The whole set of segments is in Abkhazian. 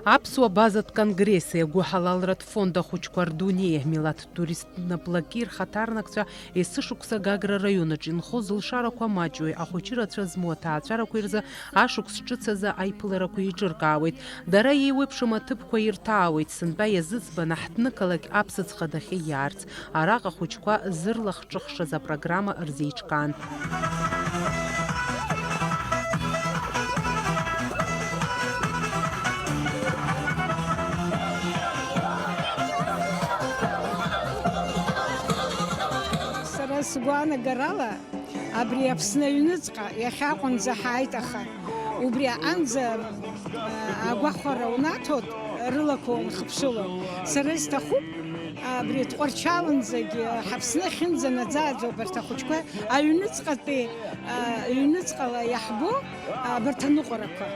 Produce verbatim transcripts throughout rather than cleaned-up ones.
Аԥсуа базатә конгресси агәыҳалалратә фонд ахәыҷқәа рдунеи милаҭтә туристтә наплаки рхаҭарнакцәа есышықәса Гагра раион аҿы инхо зылшарақәа маҷҩу ахәыҷы рацәа змоу аҭаацәарақәеи рзы ашықәс ҿыц азы аиԥыларақәа еиҿыркаауеит. Дара еиуеиԥшым аҭыԥқәа ирҭаауеит, сынтәа иазыӡбаны ҳҭнықалақь аԥсыӡ хадахьы иаарц. Араҟа ахәыҷқәа зырлахҿыхшаз апрограмма рзеиҿкаан. Сара сгәаанагарала, абри Аԥсны аҩныҵҟа иахьа аҟынӡа ҳааит, аха убри аҟынӡа, а, агәахәара унаҭоит, рылақәа унхыԥшыло. Сара исҭахуп, абри Тҟәарчалынӡагьы, ҳаԥсны ахьынӡанаӡааӡо абарҭ ахәыҷқәа аҩныҵҟатәи, а, ҩныҵҟала иаҳбо, а, абарҭ аныҟәарақәа.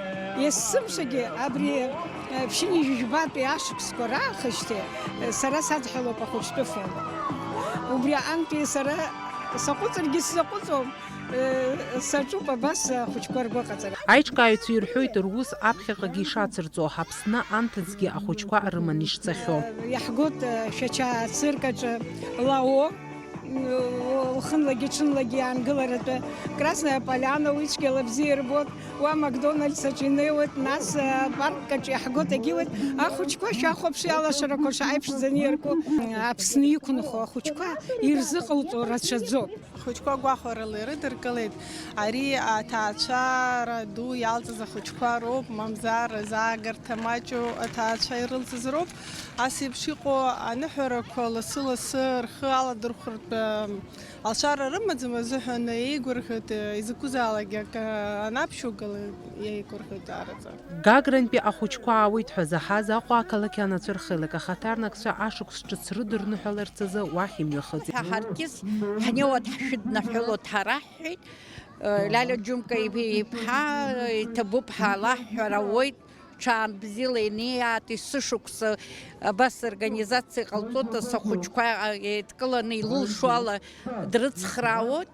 Есымшагьы абри, а, ԥшьынҩажәи жәбатәи ашықәсқәа раахижьҭеи, а, сара садҳәалоуп ахәыҷтәы фонд. Убри аҟынтәи сара саҟәыҵыргьы сзаҟәыҵуам, а, саҿуп абас ахәыҷқәа ргәаҟаҵара. Аиҿкааҩцәа ирҳәоит рус аԥхьаҟагьы ишацырҵо, Аԥсны анҭыҵгьы ахәыҷқәа рыманы ишцахьоу. Иаҳгоит, э, Шәача ацирк аҿы Лао, м, лхынлагьы ҽынлагьы иаангыларатәы Красная Поляна, уи цәгьала бзиа ирбоит, уа Макдональдс аҿы инеиуеит, нас, э, апарк аҿы иаҳгоит, егьиуеит. Ахәыҷқәа шәахәаԥши, алашарақәа шааиԥшӡаны иарку. Аԥсны иқәынхо ахәыҷқәа ирзыҟауҵо рацәаӡоуп. Ахәыҷқәа гәахәарыла ирыдыркылеит, ари аҭаацәара ду иалҵыз ахәыҷқәа роуп, мамзар, заагарҭа маҷу аҭаацәа ирылҵыз роуп. Ас еиԥш иҟоу аныҳәарақәа лассы-лассы рхы аладырхәратә, ы, алшара рымаӡам азыҳәан еигәырӷьоит, ы, изакәызаалак акы анаԥшьугала еигәырӷьоит даараӡа. Гагрантәи ахәыҷқәа аауеит ҳәа заҳаз Аҟәа ақалақь анацәа рхеилак ахаҭарнакцәа ашықәс ҿыц рыдырныҳәаларц азы уахь имҩахыҵит. Ҳаргьы ҳнеиуа дҳашәыднаҳәалоит ҳара, ҳҳәеит. Лиалиа Џьумка иԥ-, иԥҳа иҭабуп ҳәа лаҳҳәар ауеит, ҽаан бзиала инеиаат, есышықәса абас организациа ҟалҵоит, ас ахәыҷқәа еидкыланы илылшо ала дрыцхраауеит.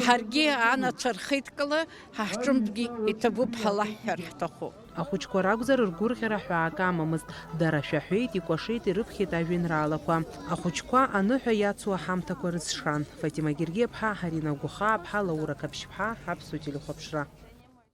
Ҳаргьы анацәа рхеидкыла ҳа ҳҿынтәгьы иҭабуп ҳәа лаҳҳәар ҳҭахуп. Ахәыҷқәа ракәзар, ргәырӷьара ҳәаак амамызт. Дара шәаҳәеит, икәашеит, ирыԥхьеит ажәеинраалақәа. Ахәыҷқәа аныҳәа иацу аҳамҭақәа рызшан. Фатима Гергиаԥҳа, Арина Гәахааԥҳа, Лаура Қаԥшьԥҳа, Аԥсуа телехәаԥшра.